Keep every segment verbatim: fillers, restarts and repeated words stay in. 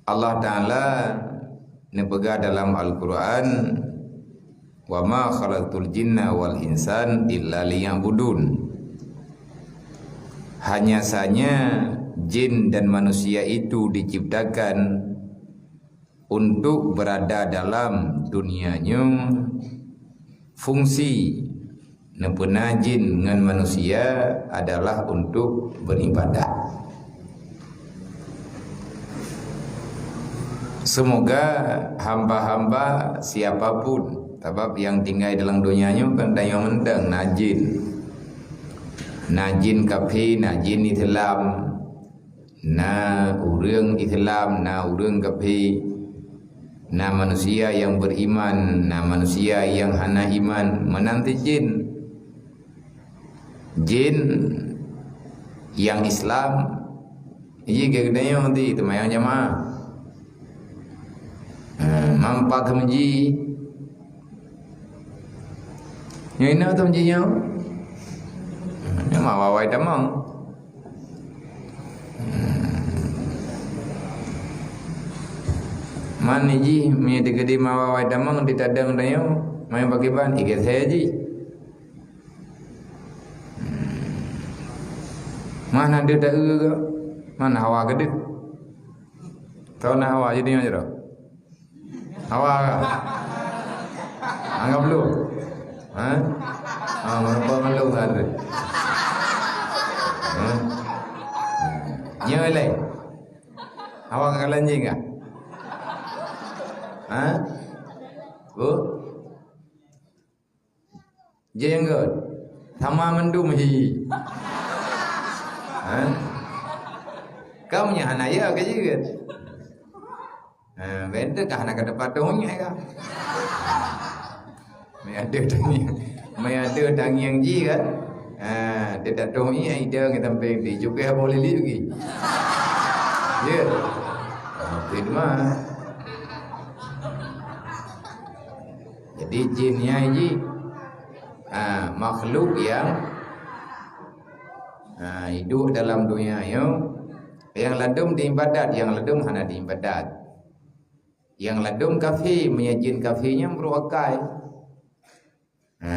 Allah Ta'ala neupeugah dalam Al-Quran, "Wa ma khalaqtul jinna wal insan illa liya'budun." Hanya saja jin dan manusia itu diciptakan untuk berada dalam dunia nyoe, fungsi neupeuna jin ngon manusia adalah untuk beribadah. Semoga hamba-hamba siapapun, sabab nyang tinggai dalam dunia nyoe kan tanyoe mantong na jin. Na jin kafé, na jin Islam, na ureuëng Islam, na ureuëng kafé, na manusia nyang beriman, na manusia nyang hana iman, meunan cit jin. Jin nyang Islam, ji geutanyoe di teumayang jamaah. Ha, mampak keumeji. Nyoe inoe tu meji nyoe. Nyoe ma wawai tamong. Man jih meunyoe teukeudi ma wawai tamong di tadong tanyoe, main pakriban, ié gét jih. Mana deuh ta-eu ke? Mana hawa keudeuh? Tau na hawa jadi nyoe jaroe. Hawa ka? Anggap lu. Ha? Ha, meureumpok ngon lu ka deuh. Ha? Nyoe lé. Hawa ka kalan jih ka? Ha? Bu? Jeuet nyang gét. Sama mandum hi. Ha? Kamoe nyang hana ya ka jeuet. Ha, benteu ka hana ka teupatoh nyak ka. Meuadeue tangieng, meuadeue tangieng jih kan. Ha, dia tak tahu ni ida ngi samping di juga boleh lagi. Ya. Okey, cuma. Jadi jin nyan jih, ha, makhluk yang, ha, hidup dalam dunia nyoe, yang ladum diibadat, yang ladum hana diibadat. Yang ladum kafé, meunyo jin kafé nyan brôk akai. Ha.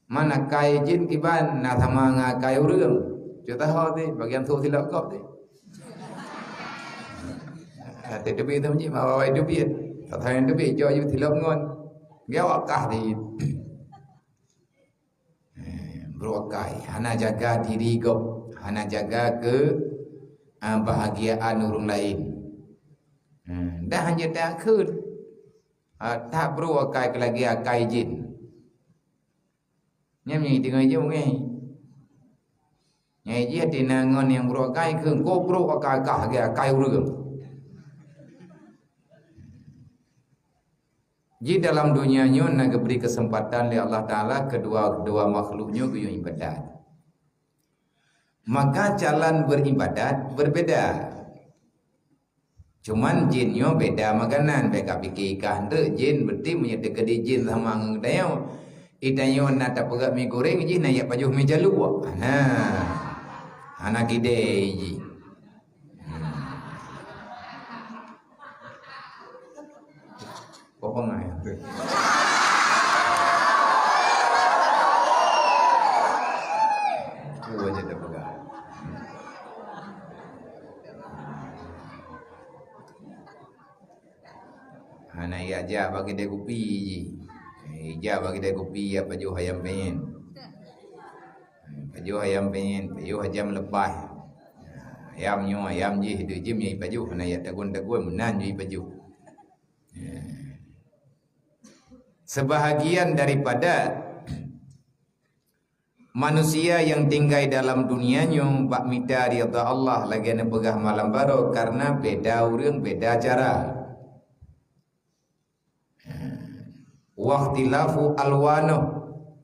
Man akai jin kiban na sama ngon akai ureuëng. Cok taho teuh, bagian sôk silop gob teuh. Até teubiet tu meunyoe, ma wawai teubiet. Tathayang teubiet, jok ju silop ngon. Geu wakah teuh. Eh, brôk akai, hana jaga diri gob, hana jaga ke, ah, kebahagiaan ureuëng laén. Hmm, dah hanya takheun. Ah, that brôk akai keu lagée akai jin. Nyan nyang teungoh jeuet ngai. Nyang jih hati na ngon nyang brôk akai keu engko brôk akai kah lagée akai ureuëng. Ji dalam dunia nyoe na geubri keuseumpatan lé Allah Taala keudua-dua makhluk nyoe geuyue ibadat. Maka jalan beribadat berbeda. Cuman jin nyoe beda makanan, bèk ka pike kah nteuk jin, berarti meunyoe teukeudi jin sama ngon geutanyoe. Geutanyoe na tapeugah mi goreng jih na jak pajoh mi jalu. Hana. Hana kidai jih. Hmm. Kok pengai tu? Tu aja dah pegang. Hana jak bagi dia kupi ji. Eh, jak bagi dia kupi ya pajoh ayam penyet. Pajoh ayam penyet, pajoh ayam lepas. Ayam nyoe, ayam jih, tu jim nyai pajoh, hana ya tagun-tagun, meunan jih pajoh. Sebahagian daripada manusia yang tinggai dalam dunia nyoe bak mita ridha Allah lagée neupeugah malam baroe karena beda ureuëng, beda cara. Waqtilafu alwanuh.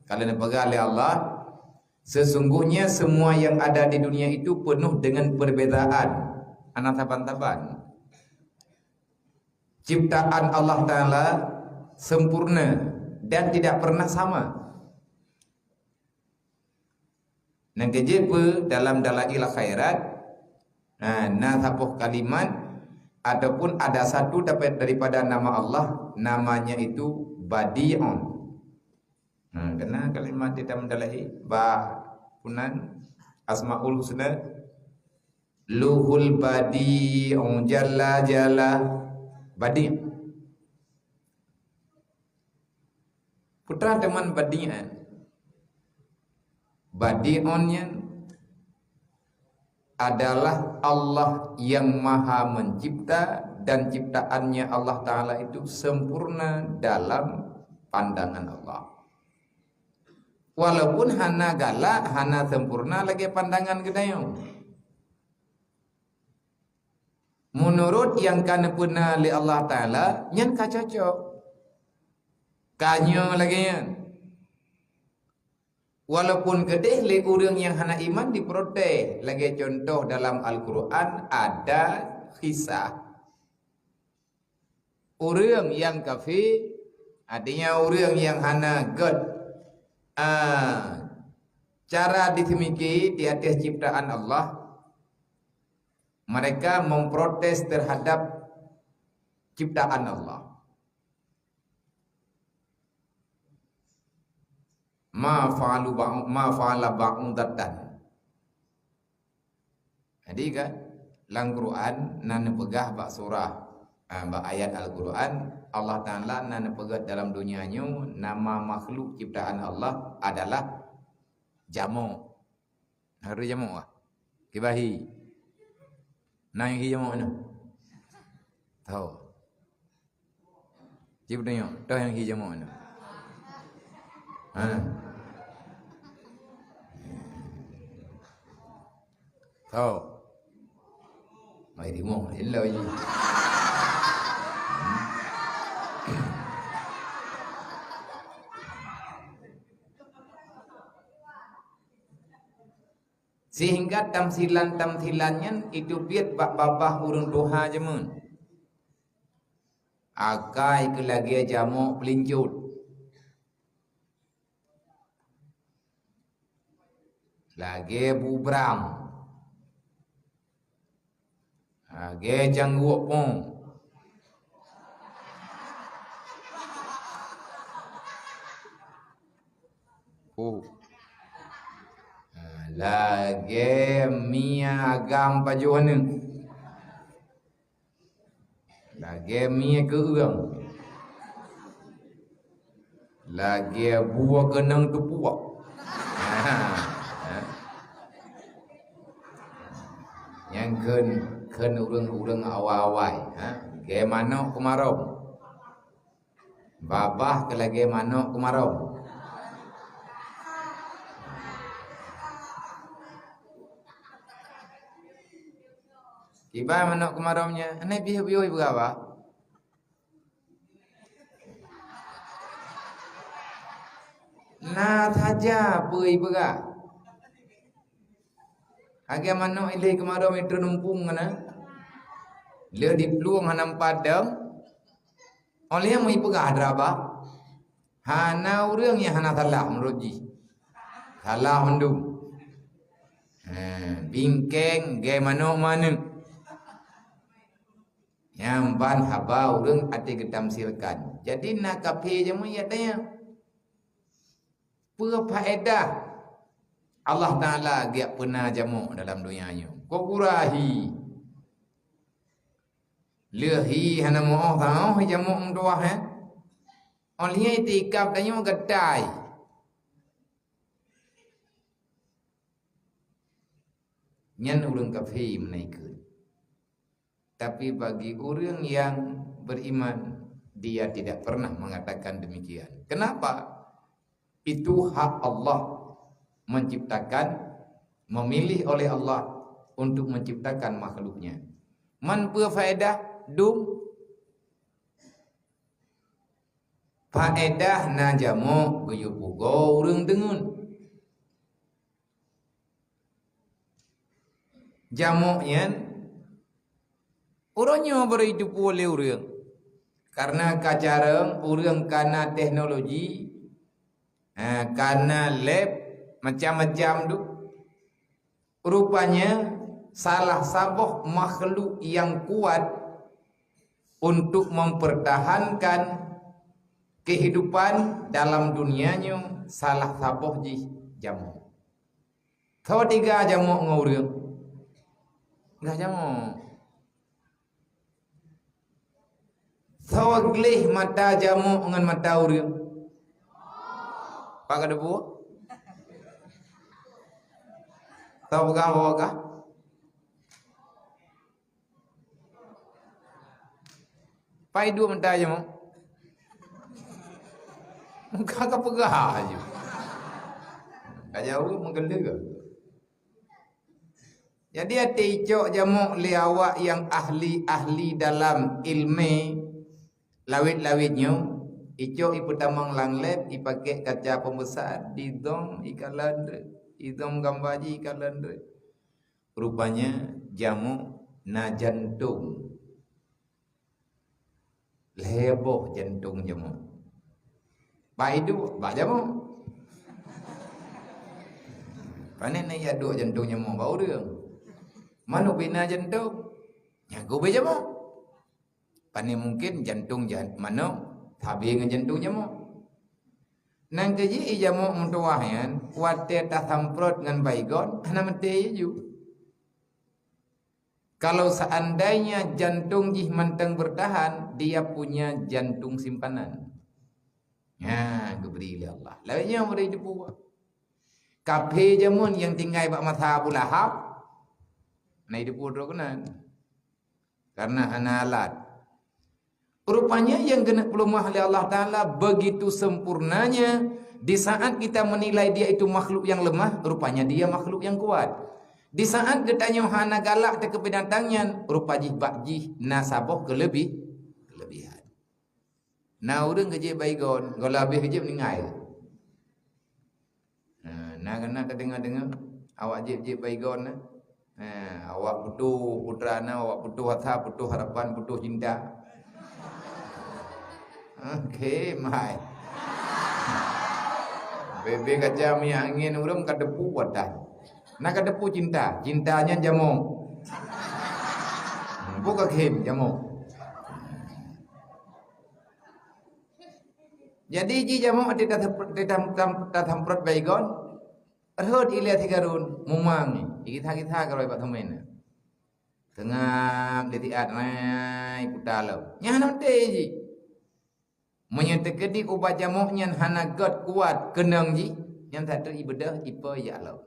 Kalau neupeugah lé Allah, sesungguhnya semua yang ada di dunia itu penuh dengan perbedaan. Hana saban-saban. Ciptaan Allah Taala sempurna dan tidak pernah sama. Nyang keujeuet peue dalam Dalail Khairat, ha, na saboh kalimat, Ataupun ada satu dapat daripada nama Allah, namanya itu Badi'un. Nah, kena kalimat di dalam dalil ba punan Asmaul Husna, Luhul Badi'u Jalla Jalla. Badi'. Putra teman Badi'an. Badi'un nyan adalah Allah yang Maha Mencipta, dan ciptaannya Allah Ta'ala itu sempurna dalam pandangan Allah. Walaupun hana galak, hana sempurna lagée pandangan geutanyoe. Meunurot nyang ka neupeuna lé Allah Ta'ala, nyan ka cocok. Ka nyoe lagée nyan. Walaupun keudeh lé ureuëng nyang hana iman diprotes, lagée contoh dalam Al-Quran ada kisah ureuëng nyang kafé, artinya ureuëng nyang hana gét, ah, cara diseumiki di ateueh ciptaan Allah, mereka memprotes terhadap ciptaan Allah. Ma fa'alu ba'u-, ma fa'ala ba'udatan. Jadi kan, lam Quran na neupeugah bak surah, ah, bak ayat Al-Quran, Allah Ta'ala na neupeugah dalam dunia nyoe nama makhluk ciptaan Allah adalah jamok. Harus jamok lah. Kibahi. Nah, nyang hi jamok mana? Tahu. Cip tengok, toh nyang hi jamok mana? Ha. Tahu. Mai rimong, hello ji. Sehingga tamsilan-tamsilan nyan itu piet bak babah ureuëng tuha jameun. Akai keu lagée jamok peulincut. Lagée bubrang. Lagée cangguek pong. Oh. Ha, lagée mie agam pajoh aneuk. Lagée mie keueung. Lagée buah keunong teupuak. Ha, ha. Nyang kheun, kheun ureuëng-ureuëng awai-awai, ha? Gée manok keumarong. Babah keu lagée manok keumarong. Kiban manok keumarong nyan, hana piôh-piôh ipeugah bah. Na saja peue ipeugah. Lagée manok ilée keumarong itrön umpung kana. Lheueh diplueng hana meupadang. Óh lheueh meuipeugah dara bah. Hana ureuëng nyang hana salah meunurot jih. Salah mandum. Ha, bingkeng gée manok manok. Nyan ban haba ureuëng até geutamsilkan. Jadi na kafé jameun ya tanya. Peue faedah Allah Ta'ala geujak peuna jamok dalam donya nyoe? Kok gura hi? Lheueh hi hana meu'oh-meu'oh jamok meutuwah, eh? Óh lheueh itikaf tanyoe geutai. Nyan ureuëng kafé meunan keuh. Tapi bagi ureuëng yang beriman, dia tidak pernah mengatakan demikian. Kenapa? Itu hak Allah menciptakan, memilih oleh Allah untuk menciptakan makhluknya. Man peue faedah dum? Faedah na jamok geuyue pugoe ureuëng deungon. Jamok nyan uroe nyoe baro jiteupeue lé ureuëng. Karena ka carông ureuëng kana teknologi, ha, kana lab, macam-macam tu. Rupanya salah saboh makhluk nyang kuat untuk mempertahankan kehidupan dalam dunia nyoe salah saboh jih jamoe. Soe teuga jamoe ngon ureuëng? Teuga jamoe. Soe gleh mata jamoe ngon mata ureuëng? Pat ka teupeue? Soe peugah, soe peugah? Pai duek mata jamoe? Muka ka peugah aju. Ka jaweueb meukeuleuh. Jadi até icok jamoe lé awak nyang ahli-ahli dalam ilmu lawét-lawét nyoe, icok ipeutamong lam lab, ipakèk kaca pembesar, didong ikalon, idong gamba jih ikalon. Rupanya jamoe na jantong. Lhèe boh jantong jamoe. Bak iduek, bak jamoe. Pane na ijak duek jantong jamoe bak ureuëng. Manok bina jantong. Nyan gobnyan jamoe. Pane mungken jantong jan-, manok sabe ngon jantong jamoe. Nang keujih jamoe meutuwah nyan, watèe tasamprot ngon baygon, hana meuté ju. Kalau seandainya jantung jih mantong bertahan, dia punya jantung simpanan. Nya, geubri lé Allah. Laén nyan bri teupeue. Kaphé jameun nyang tinggai bak masa Abu Lahab, na teupeue droe keunan. Karena hana alat. Rupanya yang keuneuk peuleumah lé Allah Taala begitu sempurnanya, di saat kita menilai dia itu makhluk yang lemah, rupanya dia makhluk yang kuat. Di saat geutanyoe hana galak teuh keu binatang nyan, rupa jih bak jih na saboh keuleubi-, keuleubihan. Na ureuëng geujép baygon, goh lom habéh geujép meuninggai. Nah, na, na tadeungoe-deungoe, awak jép-jép baygon na. Nah, awak putôh putra na, awak putôh asa, putôh harapan, putôh cinta. Oke, mai. Bebe kaca minyak angin ureuëng ka teupeue watèe. Na ka teupeue cinta, cinta nyan jamoe. Bukan khem, jamoe. Jadi ji jamoe teuka, teuka, teuka, teuka samprot baygon, rhot ilèe sigarun, mumang, igisa-gisa keurôi bak teumèe na. Teungab lé siat, rai, puta lom. Nyan hana meuté ji. Meunyoe teukeudi ubat jamoe nyan hana gét kuat keunong jih, nyan that ibeudôh ipo jak lom.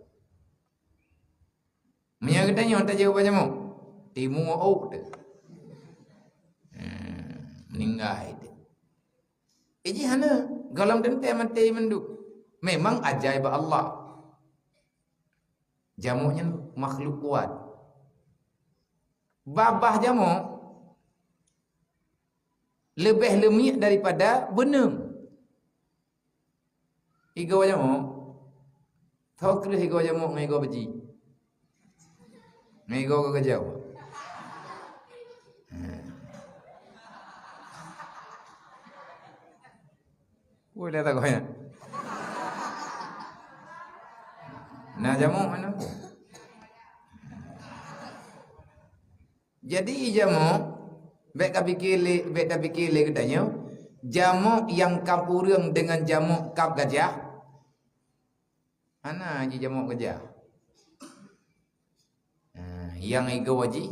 Meunyoe geutanyoe tajak ubat jamoe, timu ôk teuh. Hmm, meuninggai teuh. Eh, jih hana, goh lom teuntèe maté mandum. Memang ajaib Allah. Jamoe nyan makhluk kuat. Babah jamoe leubeh leumiek daripada beuneueng. Igoe jamoe, tho kreueh igoe jamoe ngon igoe beuji. Ngon igoe geugeujau. Woi, dah takoi nyan. Na jamoe mana? Jadi jamoe, bèk kapike lé, bèk tapike lé geutanyoe, jamoe nyang kab ureuëng deungon jamoe kab gajah, hana ji jamoe gajah. Nah, nyang igoe jih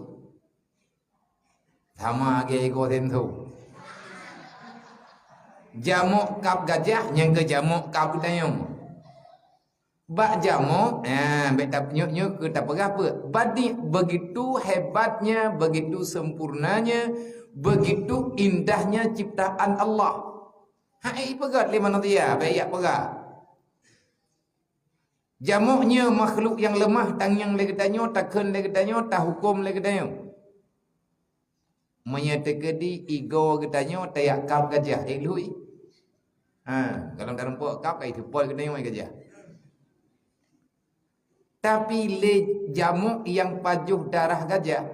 sama lagèe igoe senso. Jamoe kab gajah nyang keu jamoe kab geutanyoe. Bak jamoe, eh, bèk tap-, nyoe, nyoe keu tapeugah peue? Badi begitu hebatnya, begitu sempurnanya, begitu indahnya ciptaan Allah. Hai peugah lé manusia, bèk jak peugah. Jamoe nyoe makhluk nyang leumah, tangieng lé geutanyoe, takheun lé geutanyoe, tahuköm lé geutanyoe. Meunyoe teukeudi igoe geutanyoe tajak kab gajah, eh, lheueh. Ha, goh lom tareumpok kab, ka iteupôi geutanyoe gajah. Tapi lé jamoe nyang pajoh darah gajah,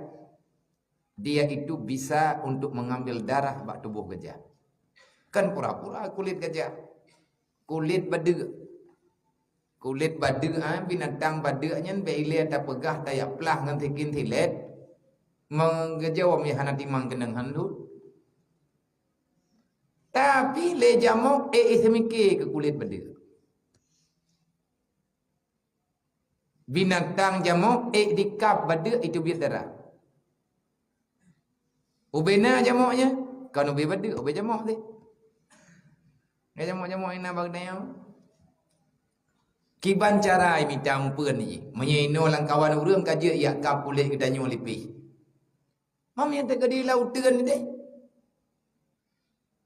dia itu bisa untuk mengambil darah bak tuboh gajah. Kan pura-pura kulét gajah. Kulét badeuk. Kulét badeuk, ah, binatang badeuk nyan bèk ilèe tapeugah tajak plah ngon sikin silét. Meugeujaweueb meuhana timang keunong handut. Tapi lé jamok ék iseumiké keu kulét badeuk. Binatang jamok ék dikab badeuk iteubiet darah. Ubé na jamok nyan, kon ubé badeuk, ubé jamok teuh. Nyan jamok-jamok nyang na bak geutanyoe. Kiban cara imita umpeuen jih? Meunyoe inoe lam kawan ureuëng ka jeuet jak kab kulét geutanyoe lipéh. Mam nyang teukeudi lam uteuen teuh.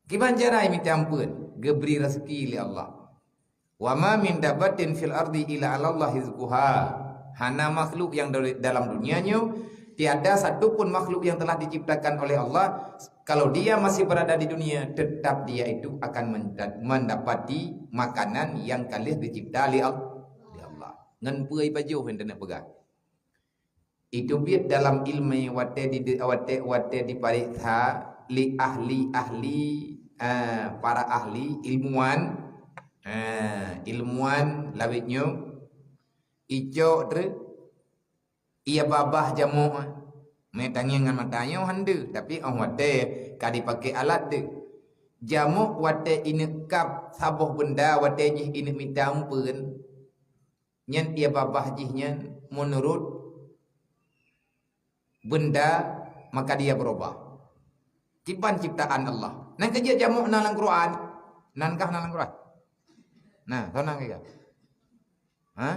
Kiban cara imita ampeuen? Geubri raseuki lé Allah. "Wa ma min dabbatin fil ardi illa 'alallahi rizquha." Hana makhluk nyang dari dalam dunia nyoe, tiada satu pun makhluk yang telah diciptakan oleh Allah, kalau dia masih berada di dunia, tetap dia itu akan menda-, mendapati makanan yang ka lheueh dicipta lé Al-, lé Allah. Ngon peue ipajoh nyang taneuk peugah? Iteubiet dalam ilmu watée di, watée, watée dipareksa lé ahli-ahli, eh, para ahli ilmuwan, eh, ilmuwan lawét nyoe, icok treuk, ie babah jamok, meutangieng ngon mata nyoe hande, tapi óh watée ka dipaké alat teuh. Jamok watée ineuk kab saboh beunda, watée jih ineuk mita umpeuen, nyan ie babah jih nyan meunurot beunda, maka dia berubah. Kiban ciptaan Allah. Nan keujeuet jamok na lam Quran. Nan kah na lam Quran? Nah, soe nan kah? Ha?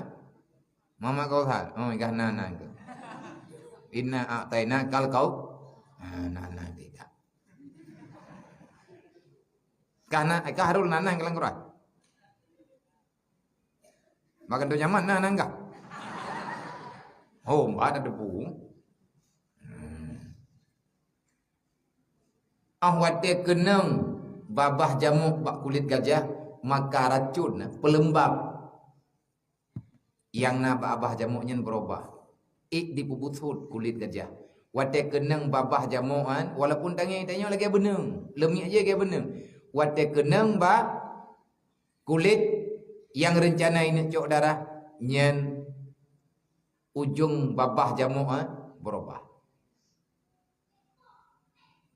Muhammad Kautsar. Oh, kah na, na kah? Inna a'tainakal kau-, ha, na, na kah? Kah na, kah Harun na, na lam Quran? Makan tu nyaman na nangga. Oh, mbak ada debu. Hmm. Ah, watée keunong babah jamok bak kulét gajah, maka racun peuleumbab nyang na bak babah jamok nyan beurubah. Ék dipeubusôt kulét gajah. Watée keunong babah jamok nyan, walaupun tangieng tanyoe lagée beuneueng, leumiek jih lagée beuneueng. Watée keunong bak kulét nyang reuncana ineuk cok darah nyan, ujong babah jamok, eh, beurubah.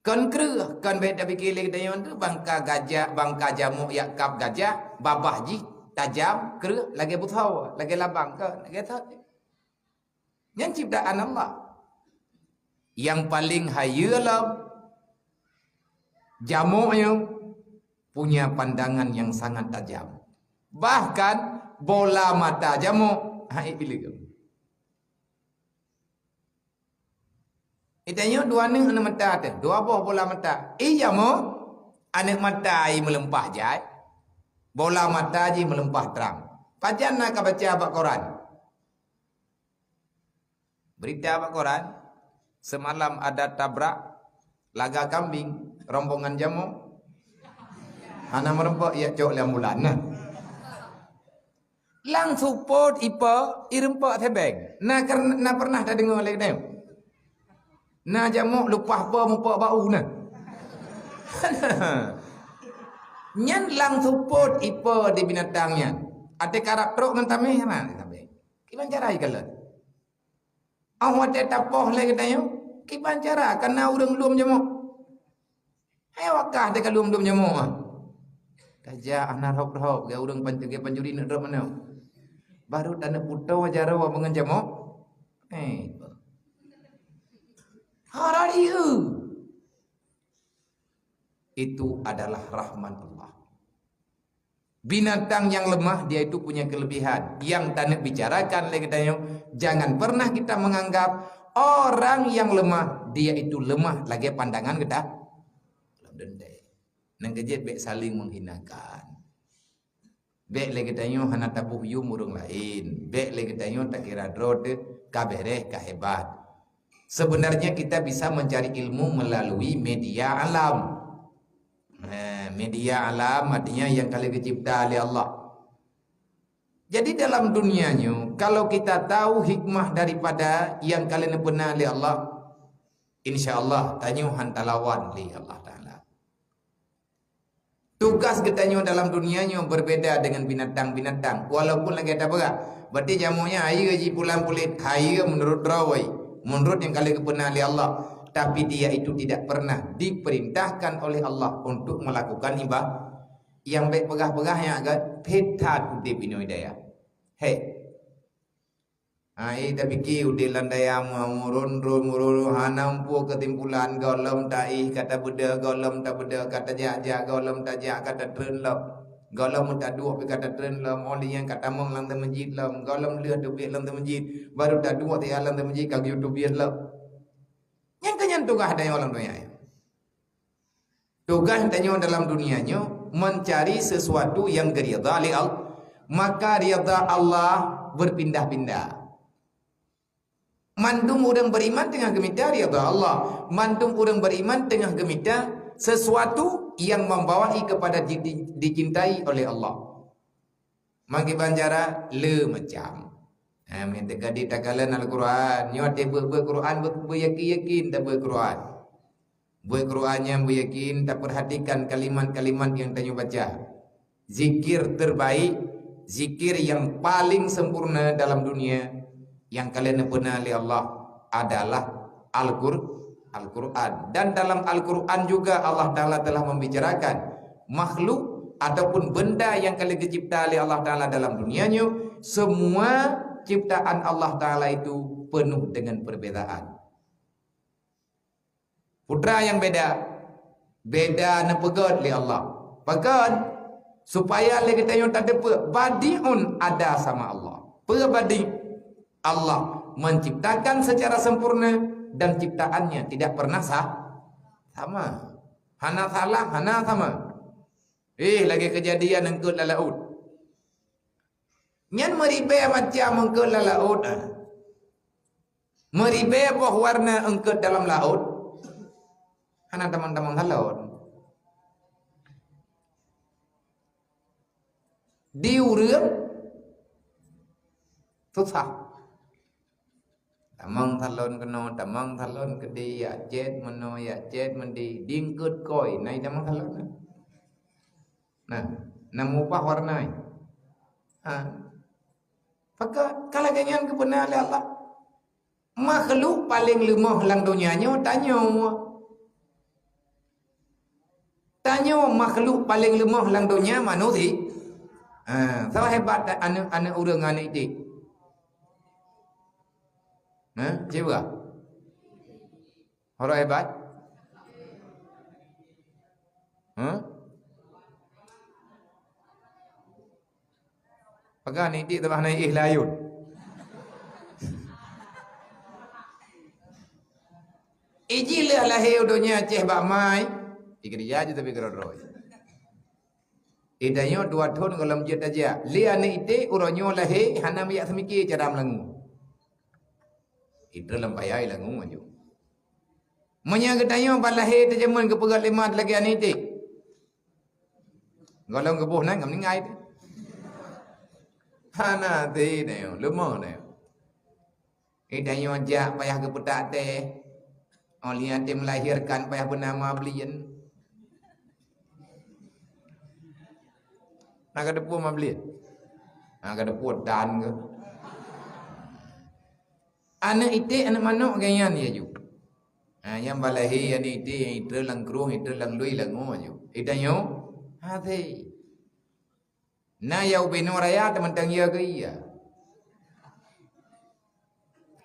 Kon kreueh, kon bék tapike lé geutanyoe tu bangka gajah, bangka jamok jak kab gajah, babah jih tajam, kreueh, lagée beusoe, lagée labang, kon, lagée thot. Nyan ciptaan Allah. Nyang paleng hayeue lom, jamok nyoe punya pandangan yang sangat tajam. Bahkan bola mata jamok hai pileue. Itanyoe dua aneuk aneuk mata teuh, dua boh bola mata. I jamok, aneuk mata i meuleumpah jai, bola mata jih meuleumpah trang. Pajan na ka baca bak koran? Berita bak koran, semalam ada tabrak laga kambing, rombongan jamok. Hana meureumpok, jak cok lam bulan na. Lam seupôt ipe, ireumpok sebeng. Na, na pernah tadeungoe lé geutanyoe? Na jamok lupah po mupok bak u na. Nyan lam seupôt ipe di binatang nyan. Até karab trok ngon tameh na tameh. Kiban cara ikalon? Óh watée tapoh lé geutanyoe, kiban cara kana ureuëng lom jamok? Hai wakah teuka lom-lom jamok ah. Tajak hana rhop-rhop, gaya ureuëng pan-, gaya pancuri neuk drop manoe. Baru taneuk putoe jaroe meungon jamok. Eh. Hara dieu. Itu adalah rahmat Allah. Binatang yang lemah, dia itu punya kelebihan. Yang taneuk bicarakan lé geutanyoe, jangan pernah kita menganggap orang yang lemah, dia itu lemah lagée pandangan geuta. Lam dendai. Nyang keujeuet bék saling menghinakan. Bék lé geutanyoe hana taboh yum ureuëng laén. Bék lé geutanyoe takira droe teuh ka béréh, ka hebat. Sebenarnya kita bisa mencari ilmu melalui media alam. Nah, media alam artinya yang ka lheueh geucipta lé Allah. Jadi dalam dunia nyoe, kalau kita tahu hikmah daripada yang ka lheueh neupeuna lé Allah, insya Allah tanyoe han talawan lé Allah Taala. Tugas geutanyoe dalam dunia nyoe berbeda dengan binatang-binatang. Walaupun lagée tapeugah, berarti jamok nyan hayeue jih pulan pulet, hayeue meunurot droe, meunurot nyang ka lheueh geupeuna lé Allah. Tapi dia itu tidak pernah diperintahkan oleh Allah untuk melakukan ibadah. Nyang bék peugah-peugah nyan kan, phét that udeb inoe di dayah. Hei. Ha, eh, tapike udeb lam dayah meuron-ron, meuron-ron, hana muphom keusimpulan, gohlom taéh ka tabeudôh, gohlom tabeudôh ka tajak-jak, gohlom tajak ka tatreun lom. Gohlom taduek pih ka tatreun lom, 'oh lheueh nyan ka tamong lam teumeujid lom, gohlom lheueh teubiet lam teumeujid, baru taduek teuh lam teumeujid ka geuyue teubiet lom. Nyan keuh nyan tugaih tanyoe lam donya nyoe. Tugaih tanyoe dalam dunia nyoe mencari sesuatu yang geurida lé Allah. Maka rida Allah berpindah-pindah. Mandum ureuëng beriman teungoh geumita rida Allah. Mandum ureuëng beriman teungoh geumita sesuatu yang membawai kepada di-, di-, dicintai oleh Allah. Meukiban cara le macam. Ha, meunyoe teuka di takalon Al-Quran, nyoe watée beuet-beuet Quran, beu-, beuyakin-yakin tabeuet Quran. Beuet Quran nyan beuyakin, tapeurhatikan kalimat-kalimat nyang tanyoe baca. Zikir terbaik, zikir yang paling sempurna dalam dunia nyang ka lheueh neupeuna lé Allah adalah Al-Qur-, Al-Quran. Dan dalam Al-Quran juga Allah Ta'ala telah membicarakan makhluk ataupun benda nyang ka lheueh geucipta lé Allah Ta'ala dalam dunia nyoe, semua ciptaan Allah Ta'ala itu penuh dengan perbezaan. Putra nyang beda, beda neupeugét lé Allah. Pakon? Supaya lé geutanyoe tateupeue badiun ada sama Allah. Peue badi? Allah menciptakan secara sempurna dan ciptaannya tidak pernah sa-, sama. Hana salah, hana sama. Eh, lagée keujadian eungkôt lam laôt. Nyan meuribée macam eungkôt lam laôt, ah. Meuribée boh warna eungkôt dalam laôt. Hana tamong-tamong salon. Di ureuëng susah. Tamong salon keunoe, tamong salon keudeh, jak cét meunoe, jak cét meudeh, di eungkôt kôi, na tamong salon na. Nah, na mubah warna. Ha. Maka ka lagée nyan geupeuna lé Allah. Makhluk paleng leumoh lam donya nyoe tanyoe. Tanyoe makhluk paleng leumoh lam donya manusia. Ha, soe hebat aneuk, aneuk ureuëng, aneuk iték? Ha, cuba. Orang hebat? Ha? Pakai ni dik tabah naik eh layut. Iji leh lahé u donya Aceh bak mai, ikeurija je tapi keudroe-droe. Idanyoe dua thon gohlom jeuet tajak. Lé aneuk iték uroe nyoe lahé hana meuyak seumike cara meulangue. Itrön lam payai langue aju. Meunyoe geutanyoe ban lahé teujameun geupeugah lé mat lagée aneuk iték. Gohlom geuboh nan ka meuninggai teuh. Hana teuh na nyoe, leumoh na nyoe. Itanyoe jak payah geupeutak teh. Óh lheueh até meulahirkan payah beuna ma blieng. Na ka teupeu ma blieng? Na ka teupeu dan ke? Aneuk iték, aneuk manok gaya nyan ya ju. Ha, nyang balahé aneuk iték, nyang itrön lam krueng, itrön lam lui langue ju. Itanyoe, hase. Na ya ubenoe raya teumantong ya keu iya.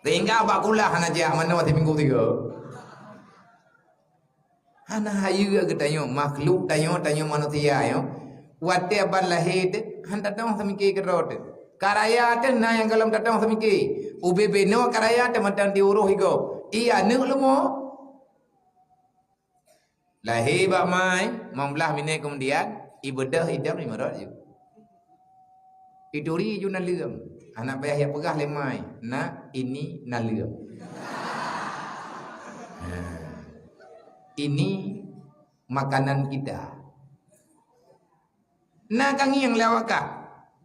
Sehingga bak kulah hana jak manoe siminggu tiga. Hana hayeue geutanyoe, makhluk tanyoe, tanyoe manusia nyoe. Watée ban lahé teuh, han tatong seumike keudroe teuh. Ka raya teuh na nyang gohlom tatong seumike. Ubé benoe ka raya teuh mantong diuroh igob. Iya neuk leumo. Lahé bak mai, limong blaih minét keumudian, ibeudôh idong imeurot ju. Ituri ju naleueng. Hana payah jak peugah lé mai, "Nak, ini naleueng." Ha. Ini makanan kita. Na ka ngieng lé awak kah?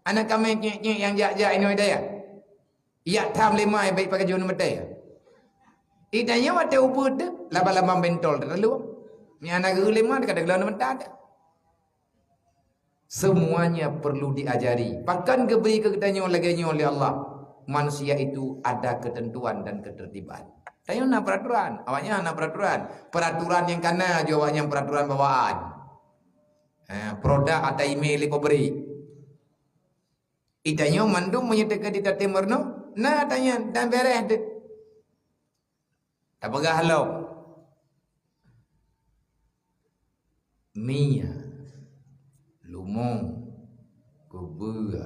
Aneuk kaméng nyék-nyék nyang jak-jak inoe dayah. Jak tham lé mai bèk pakai jeuet meutai. Itanyoe watèe ubeut teuh, laba-laba bentol teuh lalu. Nyan na geuh lé mai ka teuglon meuta teuh. Semuanya perlu diajari. Pakon geubri keu geutanyoe lagèe nyoe lé Allah? Manusia itu ada ketentuan dan ketertiban. Tanyoe na peraturan, awaknyan hana peraturan. Peraturan nyang kana jih awaknyan peraturan bawaan. Ha, produk atau email lé pabrik. Itanyoe mandum meunyoe teuka di taté meurunoe, na tanyan dan bereh deh. Tapeugah lom. Mie, lumong, kubeue,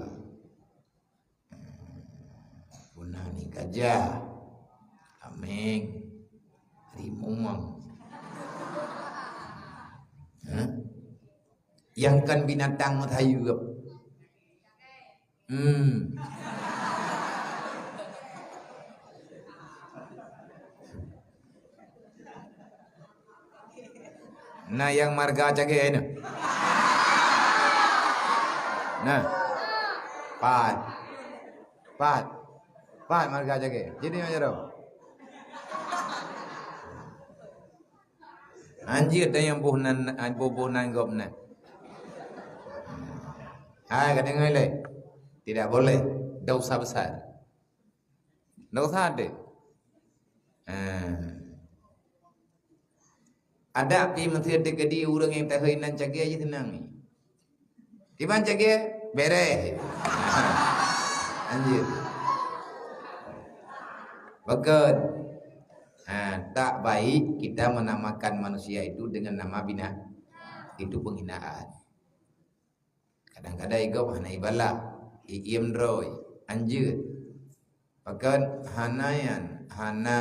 puna ni gajah, kaméng, rimueng. Hah? Nyang kon binatang meusayeuep. Hmm. Na nyang marga cagée na. Nah. Pat. Pat. Pat marga cagée. Jadi nyang jaroe. Anjeuet nyang boh nan, boh-boh nan gob nan. Hai, ka deungoe lé? Tidak boleh. Dosa besar. Dosa ada. Ha. Adak pih meuseuti keudi ureuëng nyang tahôi nan cagée jih seunang. Iban cagée, bereh. Anjeuet. Pakon. Ha, tak baik kita menamakan manusia itu dengan nama bina-, itu penghinaan. Kadang-kadang igob hana ibalah, iem droe, anjeuet. Pakon hana nyan, hana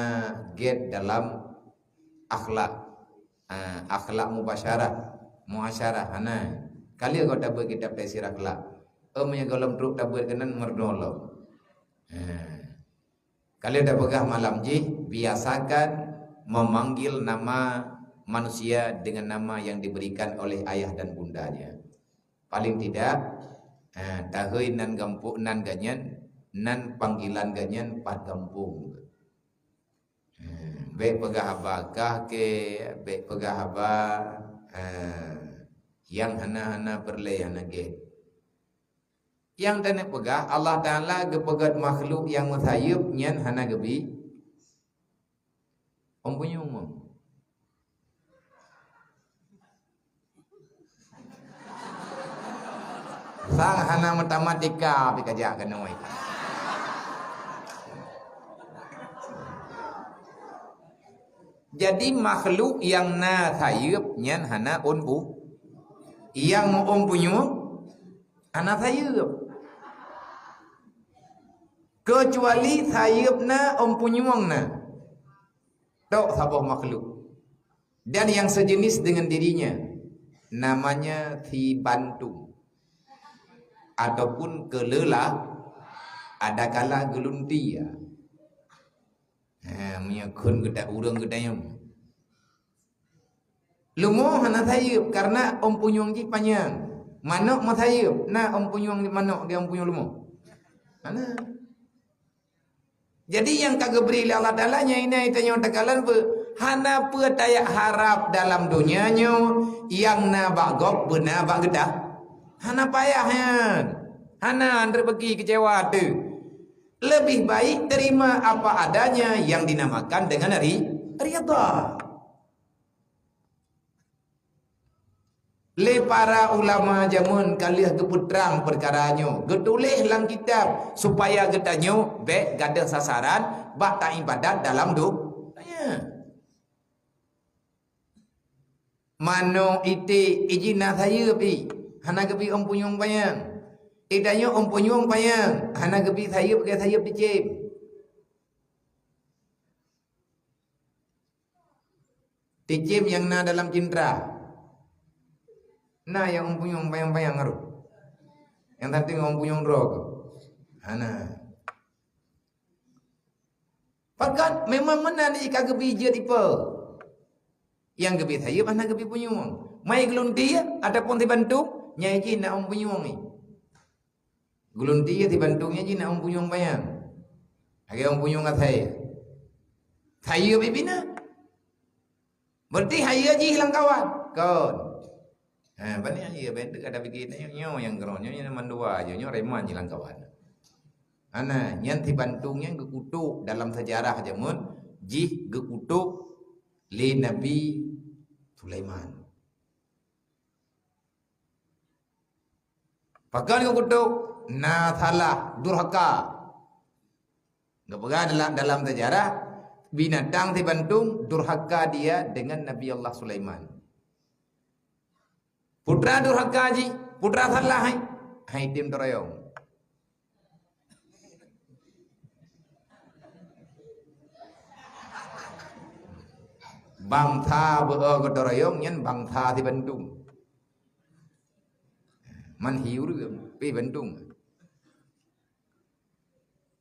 gét dalam akhlak. Ah, akhlak mubasyarah, muasyarah, hana. Ka lheueh gob tabeuet kitab tafsir akhlak. Em nyang gohlom trok tabeuet keunan meurunoe lom. Ha. Ka lheueh tapeugah malam jih, biasakan memanggil nama manusia dengan nama yang diberikan oleh ayah dan bundanya. Paling tidak, eh, tahôi nan gampông nan gobnyan, nan panggilan gobnyan pat gampông. Eh, bék peugah haba kah ke, bék peugah haba, eh, nyang hana-hana peureulée, hana gét. Nyang taneuk peugah, Allah Taala geupeugét makhluk nyang meusayeup nyan hana geubi Ôn punyueng. Sang hana matematika pih kajak keunoe. Jadi, makhluk nyang na sayeuep nyan hana ôn pu-, nyang meu-ôn punyueng hana sayeuep. Keucuali sayeuep na, ôn punyueng na. Tok saboh makhluk. Dan yang sejenis dengan dirinya, namanya si bantung ataupun keuleula, adakala geulunti. Ha, meunyoe kheun geuda-, ureueng geudayong. Lumoh hana sayeuep karena ôn punyueng jih panyang. Manok meusayeuep, na ôn punyueng manok di ôn punyueng lumoh? Hana. Jadi, nyang ka geubri lé Allah Taala nyan inan tanyoe takalon beu, hana peue tajak harab dalam donya nyoe nyang na bak gob beuna bak geutanyoe. Hana payah nyan. Hana rezeki kecewa teuh. Lebih baik terima apa adanya yang dinamakan dengan ri-, ridha. Lé para ulama jameun ka lheueh geupeutrang peukara nyoe, geutuléh lam kitab supaya geutanyoe bék gadôh sasaran bak taibadat dalam do-, donya. Manok iték ijih na sayeuep ih, hana geubri ôn punyueng panyang. Itanyoe ôn punyueng panyang, hana geubri sayeuep lagée sayeuep ticém. Ticém nyang na dalam cintra. Na nyang ôn punyueng panyang-panyang harôh. Nyang saténg ôn punyueng droe keuh. Hana. Pakat memang meunan jih ka geubri jeuet ipe. Nyang geubri sayeuep hana geubri punyueng. Mai geulunti ataupun sibantung, nyan jih na ôn punyueng nyan. Geulunti sibantung nyan jih na ôn punyueng panyang. Lagée ôn punyueng asai. Sayeuep pih na. Berarti hayeu jih lam kawan. Kon. Ha, bani hayeu, ben teuka tapike nyoe, nyoe nyang keurong, nyoe, nyoe mandua aja, nyoe reman jih lam kawan. Hana, nyan sibantung nyan geukutok dalam sejarah jameun, jih geukutok lé Nabi Sulaiman. Pakon geukutok? Na salah, durhaka. Geupeugah dalam, dalam sejarah, binatang sibantong durhaka dia dengan Nabi Allah Sulaiman. Putra durhaka jih, putra salah hai. Hai tem teuroyong. Bansa beu-o geuteuroyong nyan bansa sibantong. Man hi ureueng, pi bantong.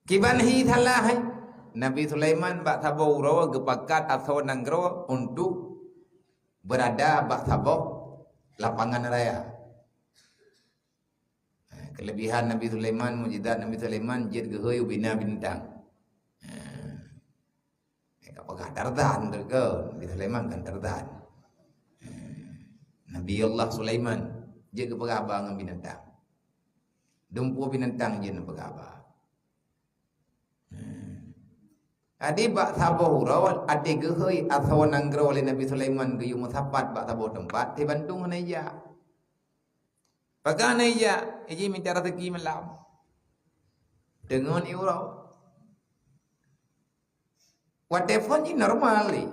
Kiban hi salah hai. Nabi Sulaiman bak saboh uroe geupakat asoe nanggroe untuk berada bak saboh lapangan raya. Kelebihan Nabi Sulaiman, mukjizat Nabi Sulaiman, jeuet geuhôi ubina binatang. Eh, ka peugah Tarzan tu ke? Nabi Sulaiman kan Tarzan. Eh, Nabi Allah Sulaiman jeuet geupeugah haba ngon binatang. Dumpeue binatang jeuet neupeugah haba. Eh. Jadi bak saboh uroe, até geuhôi asoe nanggroe lé Nabi Sulaiman geuyue meusapat bak saboh teumpat, sibantong hana ijak. Pakon hana ijak? Iji mita raseuki malam. Deungon i uroe. Watèe phôn jih normal lé,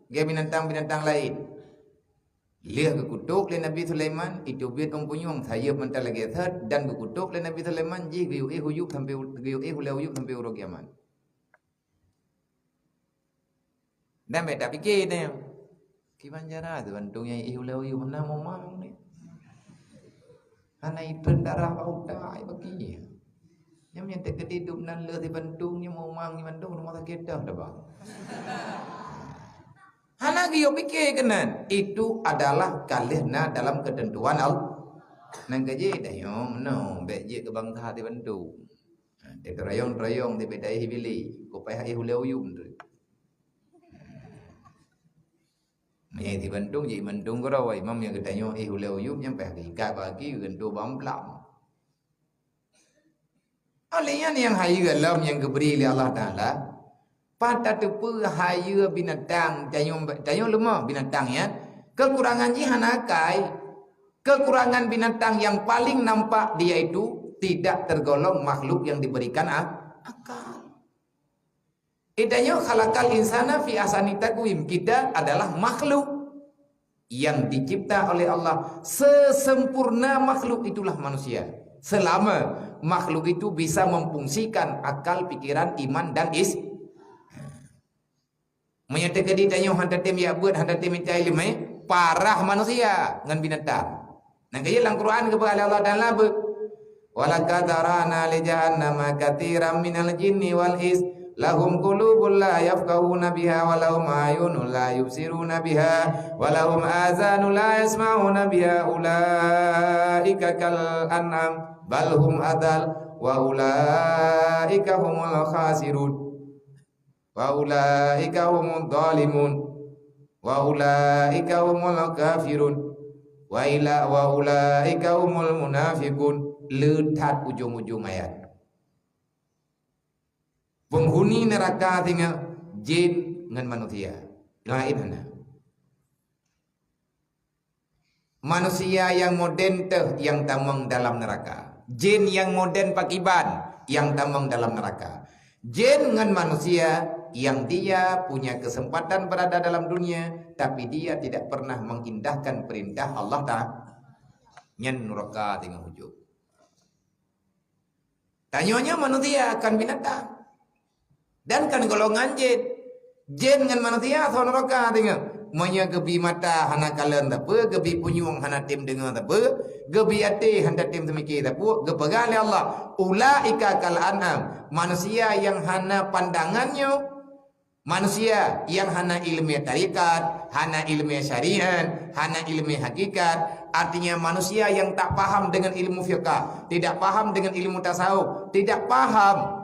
lagèe binatang-binatang laén. Lheueh geukutok lé Nabi Sulaiman, iteubiet ôn punyueng sayeuep mantong lagèe sot dan geukutok lé Nabi Sulaiman jih geuyue éh uyueb sampoe, geuyue éh ulèe uyueb sampoe uroe kiamat. Dan bèk tapike teuh, kiban cara teuh bantong nyang éh ulèe uyueb hana meumang nyan. Hana itreun darah bak utak ai bagi. Nyan nyang teukeudi dum nan le sibantong nyang meumang nyang mandum rumoh sakét dah dah bang. Hana geuyue pike keunan. Itu adalah ka lheueh na dalam keuteuntuan Allah. Nyan ka jih dah nyoe meunoe bèk jeuet keu bansa sibantong. Ha, teuteurayong-teurayong di beda éh bili, ko payah éh ulèe uyueb tu. Meunyo sibantong jih mantong keudroe, imam nyang geutanyoe éh ulèe uyueb nyang payah geuikat bagi geugantoe bak amplam. Oleh nyan nyang hayeue lom nyang geubri lé Allah Taala, pat tateupeue hayeue binatang, tanyoe, tanyoe leumah binatang nyan, keukurangan jih hana akai. Keukurangan binatang yang paling nampak dia itu tidak tergolong makhluk yang diberikan a-, akal. Itanyoe khalaqal insana fi ahsani taqwim. Kita adalah makhluk yang dicipta oleh Allah. Sesempurna makhluk itulah manusia. Selama makhluk itu bisa memfungsikan akal, pikiran, iman, dan is-, Meunyoe teukeudi tanyoe hana tatem jak beuet, hana tatem mita ileumèe, parah manusia ngon binatang. Nyan keuh lam Quran geupeugah lé Allah Taala beuet, "Walaqad zara'na li jahannama katsiran minal jinni wal ins, lahum qulubun la yafqahuna biha, wa lahum a'yunun la yubsiruna biha, wa lahum azanun la yasma'una biha, ulaika kal an'am, bal hum adal, wa ulaika humul khasirun." Wa ulaika humudz dzalimun. Wa ulaika humul kafirun. Wa ila, wa ulaika humul munafiqun. Le that ujong-ujong ayat. Peunghuni neuraka singoh jin ngon manusia. Laén hana. Manusia nyang modern teuh nyang tamong dalam neuraka. Jin nyang modern pakriban nyang tamong dalam neuraka. Jin ngon manusia yang dia punya kesempatan berada dalam dunia, tapi dia tidak pernah mengindahkan perintah Allah Taala. Nyan neuraka teungoh ujong. Tanyoe nyoe manusia, kon binatang. Dan kon golongan jin. Jin ngon manusia asoe neuraka teungoh. Meunyoe geubi mata hana kalon sapeue, geubi punyueng hana tem deungoe sapeue, geubi até hana tem seumike sapeue, geupeugah lé Allah, "Ulaika kal an'am." Manusia nyang hana pandangan nyoe, manusia nyang hana ileumèe tarekat, hana ileumèe syariat, hana ileumèe hakikat, artinya manusia yang tak paham dengan ilmu fiqah, tidak paham dengan ilmu tasawuf, tidak paham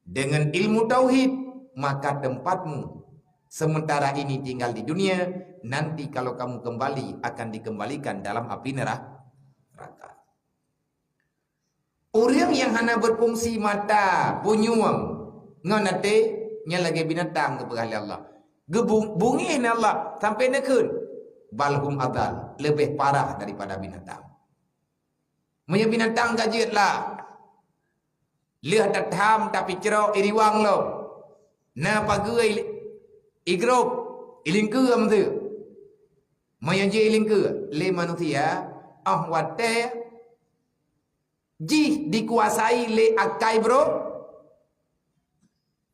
dengan ilmu tauhid, maka tempatmu sementara ini tinggal di dunia, nanti kalau kamu kembali akan dikembalikan dalam api neraka. Ureueng nyang hana berfungsi mata, punyueng, ngon até, Nyan lagée binatang geupeugah lé Allah. Geubungéh na Allah sampai neukheun. Bal hum adal, leubeh parah daripada binatang. Meunyoe binatang ka jeuet lah, lheueh tatham tapicrok iriwang lom, na pageue i-, igrop, ilingkeue meuseu. Meunyoe jih ilingkeue lé manusia, óh watée jih dikuasai lé akai brok,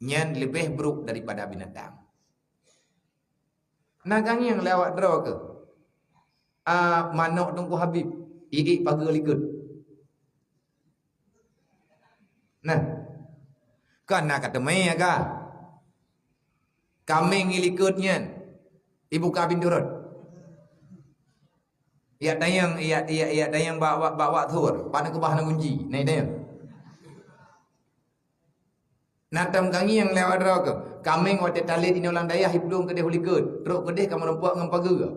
nyan leubeh brok daripada binatang. Na ka ngieng lé awak droe keuh? Ah, manok Teungku Habib, iék pageue likot. Nah, kan na ka teumé ka. Kaméng ilikot nyan, ibuka pintoe rot. Yak tayang, yak, yak, yak tayang bak, bak, bak, bak thur, pat na keubah na gunci, na tayang. Na tam ka ngieng lé awak droe keuh. Kaméng watée talét inoe lam dayah iplueng keudeh u likot, trok keudeh ka meurumpok ngon pageue.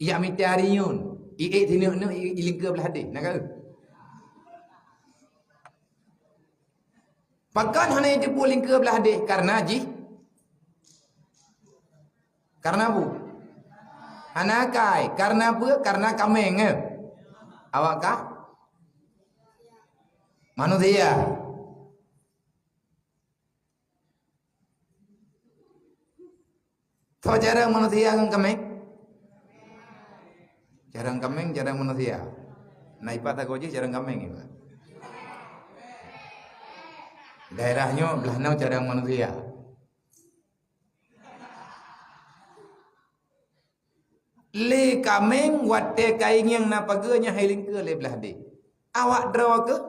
Ijak mita rinyueng, iék sineuk-neuk, i-, ilingkeue blah deh, na ka? Pakon hana jiteupeue lingkeue blah deh? Karena jih, karena bu, hana akai. Karena peue? Karena kaméng, eh. Awak kah? Manusia. Soe jareueng manusia ngon kaméng? Jareueng kaméng, jareueng manusia. Na ipat sagoe jih jareueng kaméng ipat. Daerah nyoe blah nyoe jareueng manusia. Lé kaméng watée ka ingieng na pageue nyan hai lingkeue lé blah deh. Awak droe keuh?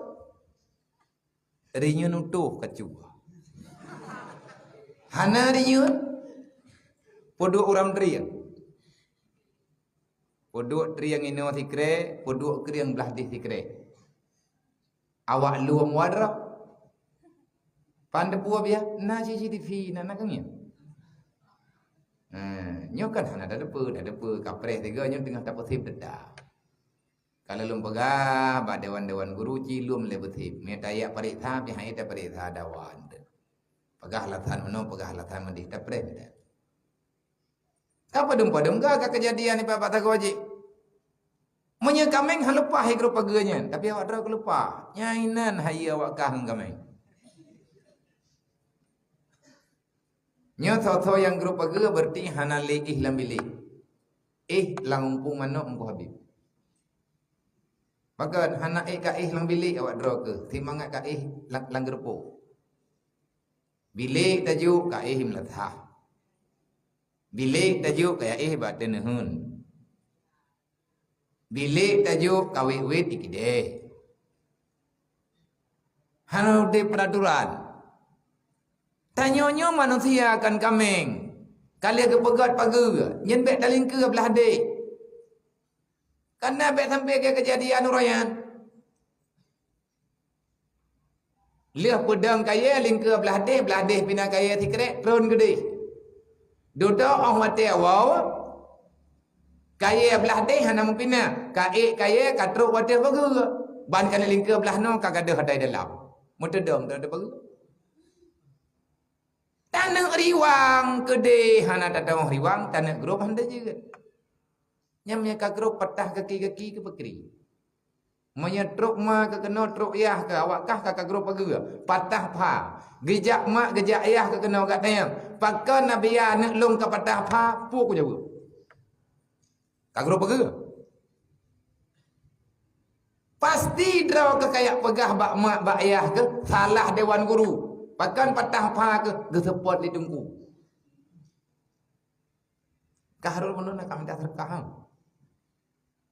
Rinyueng utoh ka cuba. Hana rinyueng, peuduek uram trieng. Peuduek trieng inoe sikrek, peuduek krieng blah deh sikrek. Awak lom wadrah. Pan teupeue biah, na C C T V, na, na keungieng. Nah, nyoe kan hana tateupeue, tateupeue kapreh tiga nyoe teungoh tapeusép data. Ka lôn peugah bak dewan-dewan guru cilom lé beusép. Meunyoe tajak pareksa, pih hana tapareksa dawa eunteuk. Peugah alasan meunoe, peugah alasan meudeh, tapreh mita. Ka padum-padum ga ka keujadian nibak bak sagoe jih. Meunyoe kaméng han leupah igrop pageue nyan, tapi awak droe keuh leupah. Nyan inan hayeue awak kah ngon kaméng. Nyoe soe-soe nyang grop pageue berarti hana lé éh lam bilék. Éh lam umpung manok Teungku Habib. Pakon hana éh ka éh lam bilék awak droe keuh, simangat ka éh lam, lam geureupo. Bilék tajok ka éh meulathah. Bilék tajok ka éh bak teuneuheun. Bilék tajok ka wét-wét di keudè. Hana udeb peuraturan. Tanyoe nyoe manusia kon kaméng. Ka lheueh geupeugét pageue, nyan bék talingkeue blah deh. Kana bék sampai keu keujadian uroe nyan. Lheueh peudong kayée lingkeue blah deh, blah deh pih na kayée sikrek, tron keudeh. Dudoe óh watée woe, kayée blah deh hana meupina, ka ék kayée ka trok watée pageue. Ban kana lingkeue blah noe ka gadôh atai dalam. Meuteudong teuh pageue. Taneuk riwang keudeh hana tateuoh riwang, taneuk grop hana jeuet. Nyang meunyoe ka grop patah gaki-gaki keu peukri. Meunyoe trok ma keu keunoe trok yah keu awak kah ka, ka grop pageue, patah pha. Geujak mak geujak yah keu keunoe gak tanyong, pakon Nabi ya aneuk lôn ka patah pha, peue kujaweueb? Ka grop pageue. Pasti droe keuh kayak peugah bak mak bak yah keuh salah dewan guru. Pakon patah pha keuh geuseupôt lé teungku. Kahrul meunan na ka mita seudeukah, ha?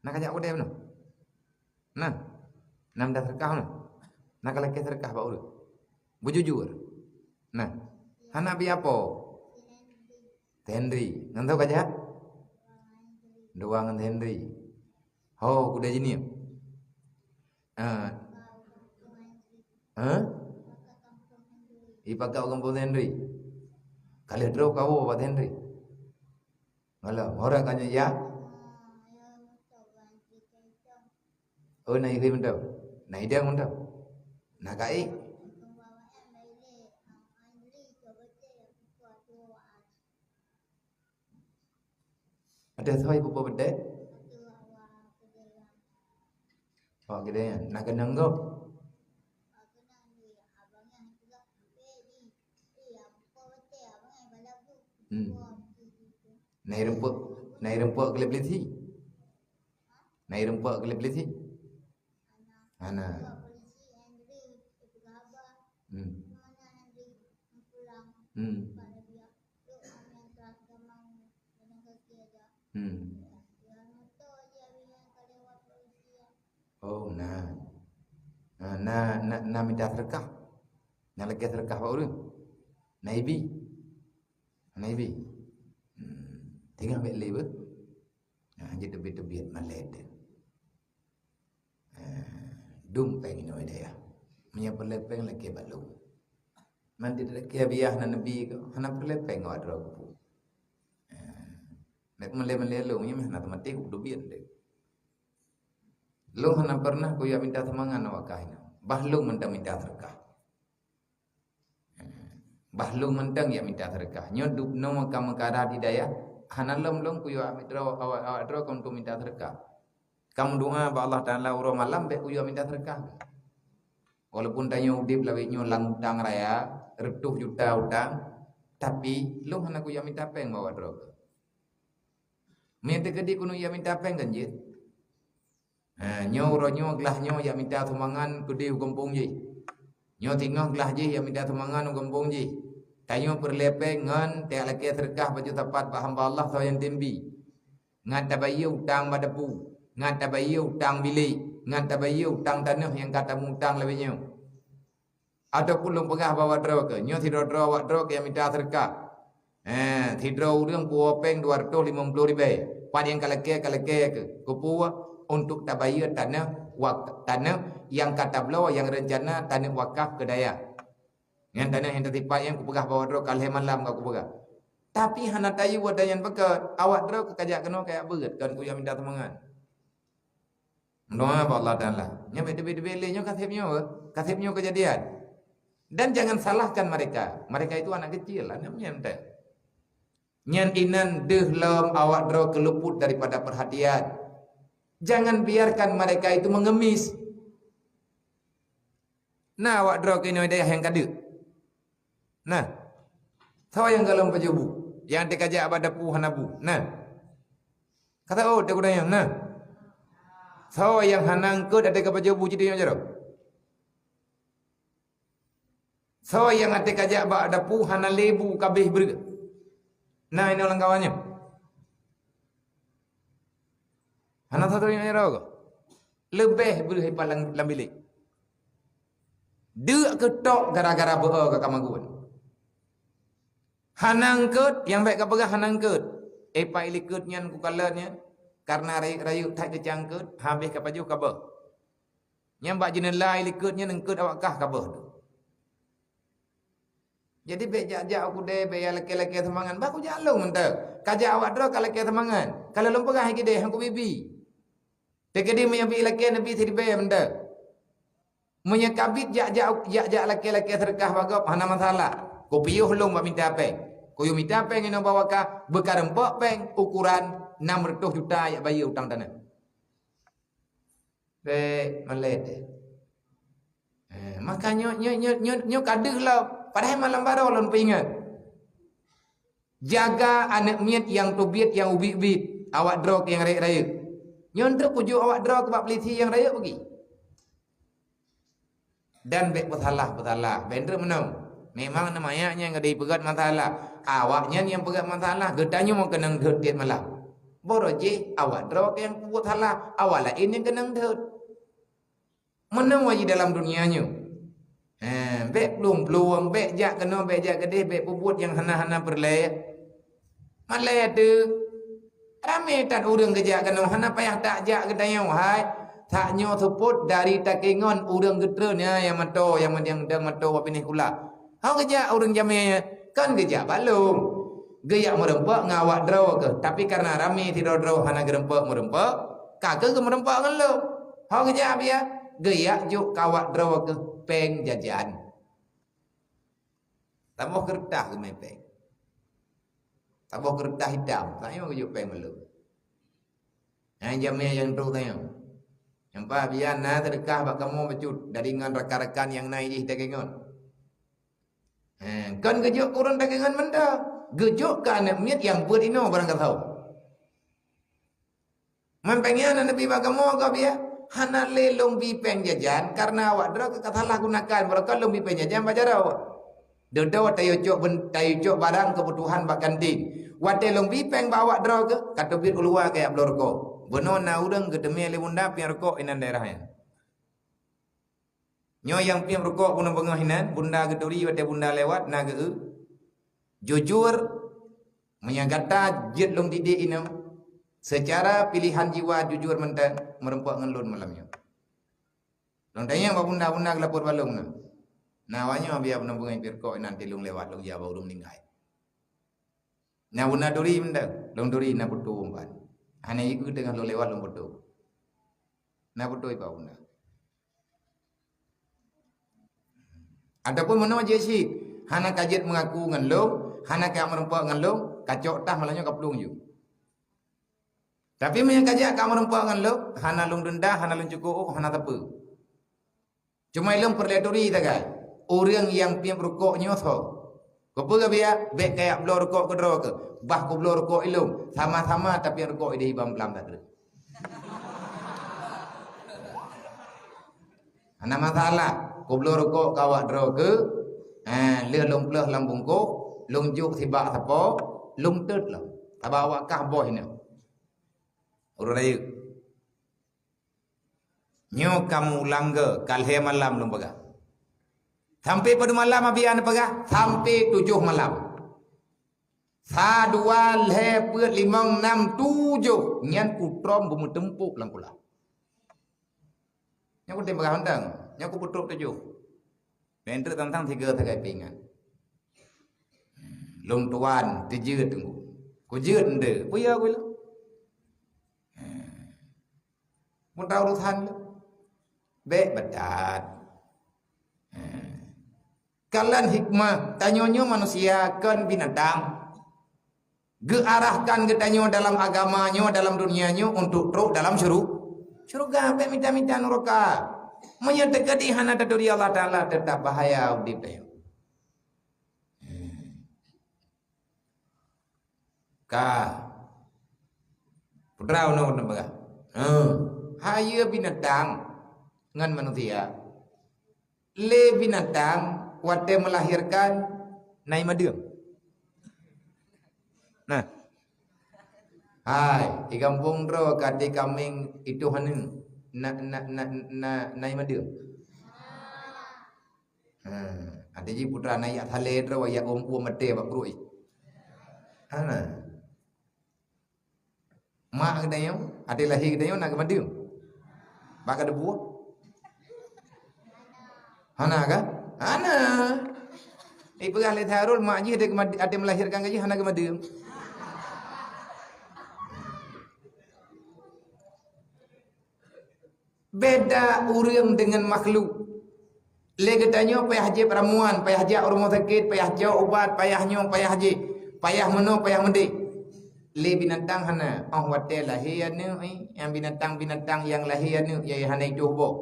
Na ka jak udeb noh? Nah, na mita seudeukah noh? Na ka lakée seudeukah bak ureuëng? Beujujur. Nah, hana biapo. Henry, ngon soe ka jak? Dua ngon Henry. Ho, kuda jinih. Ah. Hah? Ipakat gampông Henry. Ka lheueh trok kawoe bak Henry. Malam, orang kan ya? Oh, na ihri mantap. Na idang mantap. Na kai. Ada soe peubuet beutôi? Awak keudeh nyan na keunong gob. Hmm. Na ireumpok, na ireumpok keu polisi. Na ireumpok keu polisi. Hana. Hmm. Hmm. Hmm. Oh, na. Na, na, na, na mita seudeukah. Na lakée seudeukah bak ureuëng. Na ibi. Na ibi. Hmm. Tinggai bék lé beuh. Na, jeuet teubiet-teubiet malée teuh. Eh, dum péng inoe dayah. Meunyoe peureulée péng lakée bak lôn. Nanti lakée biah na neubi keu, hana peureulée péng awak droe keupeue. Eh, bék meulée-meulée lôn, nyoe meuh hana teumaté keu dubiet lé. Lôn hana peureunah kuyue minta sumbangan awak kah inoe. Bah lôn mantong minta seudeukah. Bah lôn mantong jak minta seudeukah. Nyoe dubnoe ka meukarat di dayah, hana lom lôn kuyue awak droe, awak, awak droe keu untuk minta seudeukah. Ka meudoá bak Allah Taala uroe malam bék kuyue minta seudeukah. Walaupun tanyoe udeb lawét nyoe lam utang raya, reutôh juta utang, tapi lôn hana kuyue minta péng bak awak droe. Meunyoe teukeudi keuneuk jak minta péng kan jeuet. Ha, nyoe uroe nyoe glah nyoe jak minta sumbangan keudeh u gampông jih. Nyoe singoh glah jih jak minta sumbangan u gampông jih. Tanyoe peureulée péng ngon tajak lakée seudeukah baju sapat bak hamba Allah soe nyang tem bi. Ngat tabayeue utang bak dapu, ngat tabayeue utang bilék, ngat tabayeue utang tanoh nyang ka tamu utang lawét nyoe. Ataupun lôn peugah bak awak droe keuh, nyoe sidroe-droe awak droe keuh nyang minta seudeukah. Eh, sidroe ureuëng puwoe péng dua reutôh limong ploh ribée. Pat nyang ka lakée, ka lakée keuh. Keupeue? Untuk tabayeue tanoh wak-, tanoh nyang ka tabloe nyang reuncana tanoh wakaf keu dayah. Nyan tanoh nyang teusipat nyang kupeugah bak awak droe ka lhée malam ka kupeugah. Tapi hana tayue watée nyan beukeuet, awak droe keuh kajak keunoe kajak beuet, kon kuyue minta sumbangan. Meudoá bak Allah Taala. Nyoe bék teubiet-teubiet lé, nyoe ka seb nyoe, ka seb nyoe keujadian. Dan jangan salahkan mereka. Mereka itu anak kecil, aneuk miet teuh. Nyan inan deuh lom awak droe keuh luput daripada perhatian. Jangan biarkan mereka itu mengemis. Na awak droe keuh inoe dayah nyang ka deuk. Nah. Soe nyang gohlom pajoh bu? Nyang teuka jak bak dapu hana bu. Nah. Kata, "Oh, teuka nyang, nah." Soe nyang hana eungkot teuka pajoh bu cit nyoe jaroe? Soe nyang teuka jak bak dapu hana lé bu kabéh breueh? Nah, inoe lam kawan nyoe. Hana satu nyang jaroe kah? Leubeh breueh ipat lam, lam bilék. Deuk keutok gara-gara beu ka kamagun. Hana eungkot, nyang bék kapeugah hana eungkot. Eh, pai likot nyan kukalon nyan, karena rayeuk-rayeuk that geucangkot, habéh kapajoh kabeuh. Nyang bak jeuneula likot nyan eungkot awak kah kabeuh tu. Jadi bék jak-jak u keudè, bék jak lakée-lakée seumangat. Bah kujak lôn mantong. Kajak awak droe ka lakée seumangat. Kalau lôn peugah hai keudè, han kubi-bi. Teukeudi meunyoe bi lakée neubi siribée mantong. Meunyoe kabit jak-jak, jak-jak lakée-lakée seudeukah bak gob hana masalah. Kupiôh lôn bak mita péng. Kuyue mita péng inoe bak wakaf, beukareumpok péng ukuran enam reutôh juta jak bayeue utang tanoh. Bék malée teuh. Eh, maka nyoe, nyoe, nyoe, nyoe, nyoe ka deuh lom. Padahai malam baroe lôn peuingat. Jaga aneuk miet nyang teubiet nyang ubit-ubit, awak droe nyang rayeuk-rayeuk. Nyoe treuk kujok awak droe keu bak peulisi nyang rayeuk bagi. Dan bék peusalah-peusalah, bék treuk meunoe. Memang neumanyak nyang gadôh peugét masalah. Awaknyan nyang peugét masalah, geutanyoe keunong deuet tiep malam. Boro jih awak droe nyang peubuet salah, awak laén nyang keunong deuet. Meunoe jih dalam dunia nyoe. Eh, bék plueng-plueng, bék jak keunoe, bék jak keudeh, bék peubuet nyang hana-hana peureulée. Malée teuh. Ramé that ureuëng geujak keunoe, hana payah tajak geutanyoe, hai. Tanyoe seupôt dari Takengon ureuëng geutreun, ya, nyang meuto, nyang meudiang dan meuto wabineh kula. Hana geujak ureuëng jamé, kan geujak bak lôn. Geujak meureumpok ngon awak droe keuh, tapi karena ramé sidroe-droe hana geureumpok-meureumpok, ka keuh geumeureumpok ngon lôn. Hana geujak biya, geujak jok keu awak droe keuh péng jajan. Saboh keureutah geumé péng. Saboh keureutah itam, tanyoe geujok péng bak lôn. Hai jamé nyang trok tanyoe. Nyang pabian na seudeukah bak kamoe bacut dari ngon rakan-rakan nyang na idéh dagée ngon. Eh, kon geujok ureuëng dagée ngon mantong. Geujok keu aneuk miet nyang beuet inoe barang gasoe. Man péng nyan Nabi bak kamoe ka biya, hana lé lôn bi péng jajan karena awak droe ka salah gunakan, barokon lôn bi péng jajan bak jaroe. Dudoe tayue cok ben-, tayue cok barang keubutuhan bak kantin. Watée lôn bi péng bak awak droe keuh, ka teubiet u luwa kajak bloe rukok. Bunoe na ureuëng geuteumé lé bunda piep rukok inan daerah nyan. Nyoe nyang piep rukok bunoe beungoh inan, bunda geuturi watée bunda lewat na geu-eu. Jujur, meunyoe gata jeuet lôn didik inoe, seucara pilihan jiwa jujur mantong meureumpok ngon lôn malam nyoe. Lôn tanyong bak bunda-bunda geulapor bak lôn na. Na awak nyoe biya bunoe beungoh piep rukok inan, teuh lôn lewat lôn jak bak ureuëng meuninggai. Na bunda turi mantong, lôn turi na peutu umpat. Hana ikeu teungoh lôn lewat lôn peutu. Na peutu ipa bunda. Ataupun meunoe jih cit, hana ka jeuet meungaku ngon lôn, hana ka meureumpok ngon lôn, kacok tah malam nyoe ka plueng ju. Tapi meunyoe ka jak ka meureumpok ngon lôn, hana lôn denda, hana lôn cukok, hana sapeue. Cuma ilôn peureulée turi sagai, ureuëng nyang piep rukok nyoe soe? Keupeue geubia? Bék kajak bloe rukok keudroe keuh, bah kubloe rukok ilôn, sama-sama tapiep rukok idéh ibam blam that treuk. Hana masalah, kubloe rukok keu awak droe keuh, eh, lheueh lôn pleueh lam bungkôh, lôn jok sibak sapo, lôn teuet lom. Sabab awak kah boh inoe. Ureuëng rayeuk. Nyoe kamoe ulang geu, ka lhée malam lôn peugah. Sampai padum malam Abi An peugah? Sampai tujoh malam. Sa, dua, lhée, peuet, limong, nam, tujoh. Nyan kutrom beumeuteumpok lam kulah. Nyoe kutem peugah mantong. Nyoe kupeutrok tujoh. Nyan treuk tantang tiga sagai pingan. Lôn tuan, teujeuet teungku. Kujeuet nde, peue ya gula? Mudah urusan lé. Bék batat. Kalon hikmah, tanyoe nyoe manusia kon binatang. Geuarahkan geutanyoe dalam agama nyoe, dalam dunia nyoe untuk trok dalam syuru-, syurga, bék mita-mita nuraka. Meunyoe teukeudi hana taturi Allah Taala, teutap bahaya udeb tanyoe. Ka. Putra unoe keuneuk peugah. Heuh. Hayeue binatang ngon manusia. Lé binatang watée meulahirkan nai madeueng. Nah. Hai, di gampông droe ka até kaméng itu hana na, na, na, na, nai madeueng. Ha, até jih putra na yak salé droe, yak uem-uem maté bak pruet jih. Hana. Mak geutanyoe, até lahé geutanyoe na geumadeueng. Bak ka deubuah. Hana ka? Hana. Ipeugah lé Syahrul, mak jih até geumad-, até meulahirkan ka jih hana geumadeueng. Beda ureuëng deungon makhluk. Lé geutanyoe payah jieb ramuan, payah jak rumoh sakét, payah cok ubat, payah nyoe, payah jih, payah meunoe, payah meudéh. Lé binatang hana, óh watée lahé aneuëk, eh, nyang binatang-binatang nyang lahé aneuëk, nyang hana itoh boh.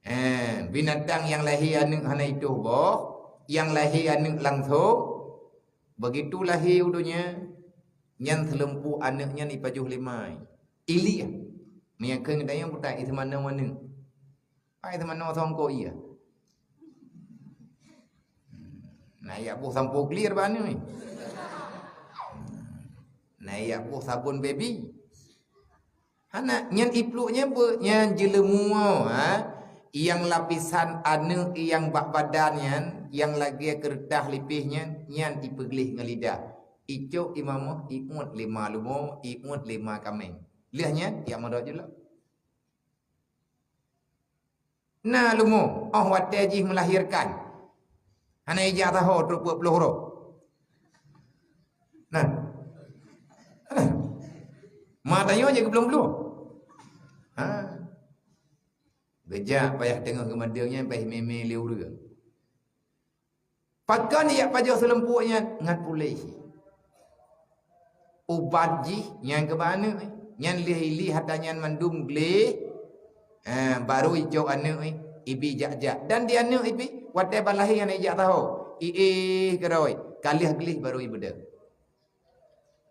Eh, binatang nyang lahé aneuëk hana itoh boh, nyang lahé aneuëk langsong, begitu lahé u donya, nyan seuleumpok aneuëk nyan ipajoh lé ma. Ilik ah. Meunyo kheun geutanyoe putra, iseumanoe aneuëk. Pai seumanoe songkok iya. Na yak boh sampo clear bak aneuëk. Na yak boh sabon baby. Hana, nyan ipluek nyan beu, nyan jeuleumu, ha? Nyang lapisan aneuëk nyang bak badan nyan, nyang lagée keureutah lipéh nyan, nyan ipeugleh ngon lidah. Icok imamoh, iuet lé ma lumo, iuet lé ma kaméng. Lheueh nyan, yak modok julok. Na lumo, óh watée jih meulahirkan. Hana ijak saho trok peuet ploh uroe. Nah. Nah. Ma tanyoe jeuet keu ploh-ploh. Ha. Geujak payah teungoh geumadeueng nyan payah mé-mé lé ureuëng. Pakon yak pajoh seuleumpok nyan ngat puléh. Ubat jih nyan keu bak aneuëk. Nyan lheuh ilih harta nyan mandum gleh, eh, baru icok aneuk, eh, ibi jak-jak. Dan di aneuk ibi, watèe balahé hana ijak taho. Iéh keudroe, ka lheuh gleh baru ibeudôh.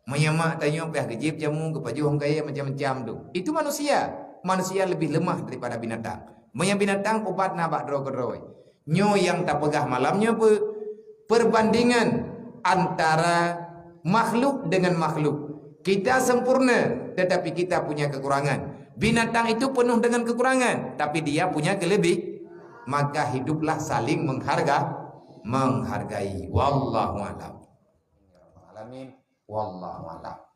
Meunyoe mak tanyoe payah geujieb jamu, geupajoh kayèe macam-macam tu. Itu manusia. Manusia lebih lemah daripada binatang. Meunyoe binatang, ubat na bak droe keudroe. Nyoe nyang tapeugah malam nyoe peu-, perbandingan antara makhluk dengan makhluk. Kita sempurna, tetapi kita punya kekurangan. Binatang itu penuh dengan kekurangan, tapi dia punya kelebih. Maka hiduplah saling mengharga-, menghargai. Wallahu a'lam. Alamin. Wallahu a'lam.